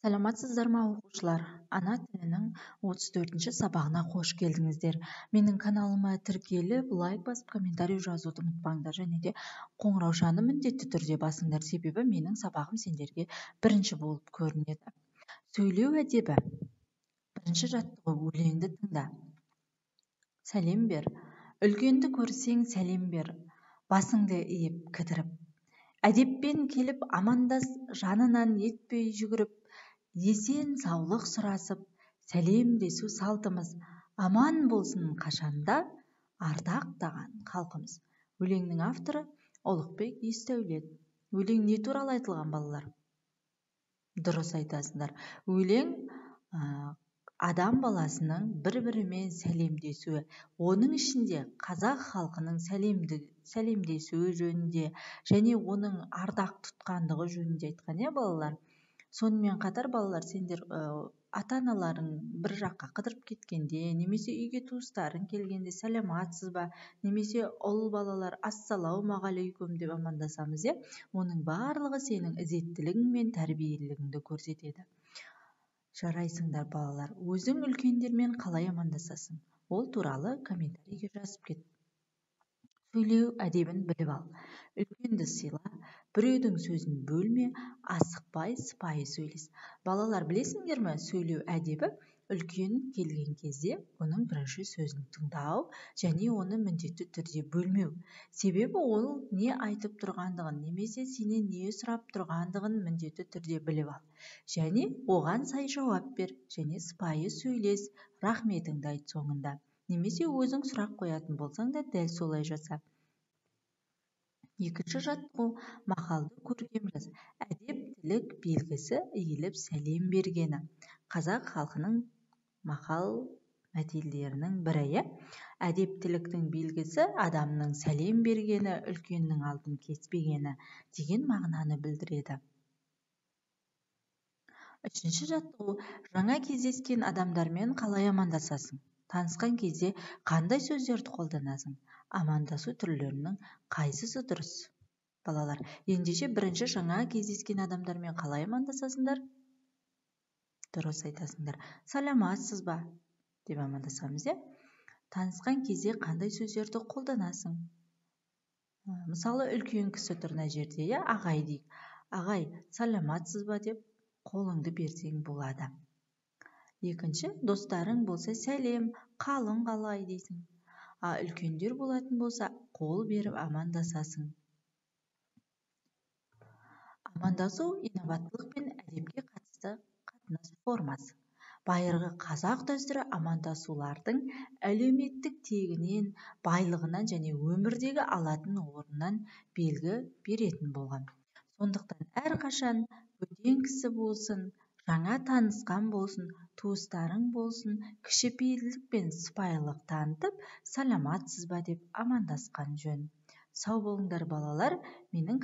Саламатсыздар ма, оқушылар? Ана тілінің 34-ші сабағына қош келдіңіздер. Менің каналыма тіркеліп, лайк басып, комментарий жазуды ұмытпаңдар және де қоңыраушаны міндетті түрде басыңдар, себебі менің сабағым сендерге бірінші болып көрінеді. Сөйлеу әдебі. Бірінші жаттығу: өлеңді тыңда. Сәлем бер. Үлкенді көрсең сәлем бер, басыңды иіп кідіріп. Әдеппен келіп амандас, жанынан етпей жүгіріп, есен саулық сұрасып, сәлемдесу салтымыз, аман болсын қашанда ардақтаған халқымыз. Өлеңнің авторы Ұлықбек Есдәулет. Өлең не туралы айтылған, балалар? Дұрыс айтасыңдар. Өлең адам баласының бір-бірімен сәлемдесуі, оның ішінде қазақ халқының сәлемдесуі жөнінде және оның ардақ тұтқандығы жөнінде айтқан, иә, балалар? Сонымен қатар, балалар, сендер ата-аналарың бір жаққа қыдырып кеткенде немесе үйге туыстарың келгенде «Саламатсыз ба?» немесе ұл балалар «Ассалаумағалейкум» деп амандасамыз, иә? Оның барлығы сенің ізеттілігің мен тәрбиелілігіңді көрсетеді. Жарайсыңдар, балалар. Өзің үлкендермен қалай амандасасың? Ол туралы комментарийге жазып кет. Сөйлеу әдебін біліп ал. Үлкенді сыйла, біреудің сөзін бөлме, асықпай, сыпайы сөйлес. Балалар, білесіңдер ме, сөйлеу әдебі: үлкен келген кезде оның бірінші сөзін тыңдау және оны міндетті түрде бөлмеу. Себебі ол не айтып тұрғандығын немесе сенен не сұрап тұрғандығын міндетті түрде біліп ал. Және оған сай жауап бер және сыпайы сөйлес, рахметіңді айт соңында. Немесе өзің сұрақ қоятын болсаң да, дәл солай жаса. Екінші жаттығу: мақалды көркем жаз. Әдептілік белгісі иіліп сәлем бергені. Қазақ халқының мақал мәтелдерінің бірі, иә? Әдептіліктің белгісі адамның сәлем бергені, үлкеннің алдын кеспегені деген мағынаны білдіреді. Үшінші жаттығу: жаңа кездескен адамдармен қалай амандасасың? Танысқан кезде қандай сөздерді қолданасың? Амандасу түрлерінің қайсысы дұрыс? Балалар, ендеше бірінші жаңа кездескен адамдармен қалай амандасасыңдар? Дұрыс айтасыңдар. «Саламатсыз ба?» деп амандасамыз, иә? Танысқан кезде қандай сөздерді қолданасың? Мысалы, үлкен кісі тұр мына жерде, иә, ағай дейік. «Ағай, саламатсыз ба?» деп қолыңды берсең болады. Екінші, достарың болса, «Сәлем, қалың қалай?» дейсің. А үлкендер болатын болса, қол беріп амандасасың. Амандасу инабаттылық пен әдепке қатысты қатынас формасы. Байырғы қазақ дәстүрі амандасулардың әлеуметтік тегінен, байлығынан және өмірдегі алатын орнынан белгі беретін болған. Сондықтан әрқашан бөтен кісі болсын, жаңа танысқан болсын, туыстарың болсын, кішіпейілділік пен сыпайылық танытып, «Саламатсыз ба?» деп амандасқан жөн. Сау болыңдар, балалар. Менің